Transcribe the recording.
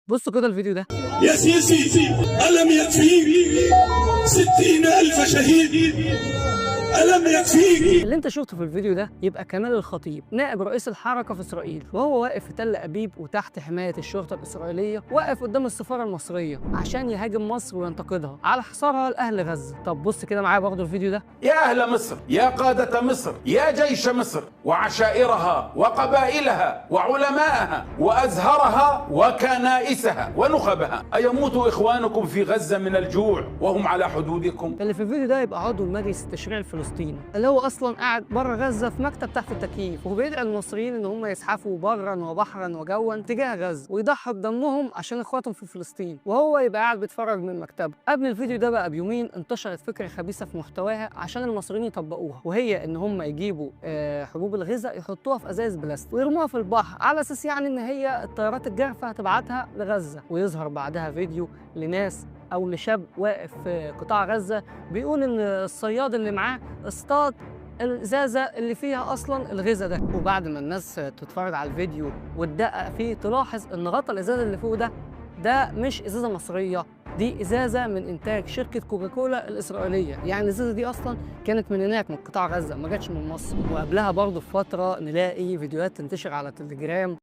بصوا كده الفيديو ده. يا سيسي، ألم يكفيك 60,000 شهيد؟ ألم يكفيك؟ اللي انت شفته في الفيديو ده يبقى كمال الخطيب، نائب رئيس الحركة في إسرائيل، وهو واقف في تل أبيب وتحت حماية الشرطة الإسرائيلية، واقف قدام السفارة المصرية عشان يهاجم مصر وينتقدها على حصارها لأهل غزة. طب بص كده معايا برضه الفيديو ده. يا أهل مصر، يا قادة مصر، يا جيش مصر وعشائرها وقبائلها وعلماءها وأزهرها وكنائسها ونخبها، أيموت إخوانكم في غزة من الجوع وهم على حدودكم؟ اللي في الفيديو ده يبقى عضو المجلس التشريعي الفلسطيني، اللي هو اصلا قاعد بره غزة في مكتب تحت التكييف، وبيدعي المصريين ان هم يزحفوا برا وبحرا وجوا تجاه غزة ويضحوا بدمهم عشان اخواتهم في فلسطين، وهو يبقى قاعد بيتفرج من مكتبه. قبل الفيديو ده بقى بيومين انتشرت فكرة خبيثة في محتواها عشان المصريين يطبقوها، وهي ان هم يجيبوا حبوب الغذاء يحطوها في ازايز بلاستيك ويرموها في البحر، على اساس يعني ان هي الطيارات الجارفة هتبعتها لغزه. ويظهر بعدها فيديو لناس او لشاب واقف في قطاع غزة بيقول ان الصياد اللي معاه اصطاد الازازه اللي فيها اصلا الغذاء ده. وبعد ما الناس تتفرج على الفيديو وتدقق فيه تلاحظ ان غطا الازازه اللي فوق ده مش ازازة مصريه، دي ازازة من انتاج شركة كوكاكولا الاسرائيليه. يعني الازازه دي اصلا كانت من هناك، من قطاع غزه، ما جاتش من مصر. وقبلها برضه بفترة نلاقي فيديوهات تنتشر على تليجرام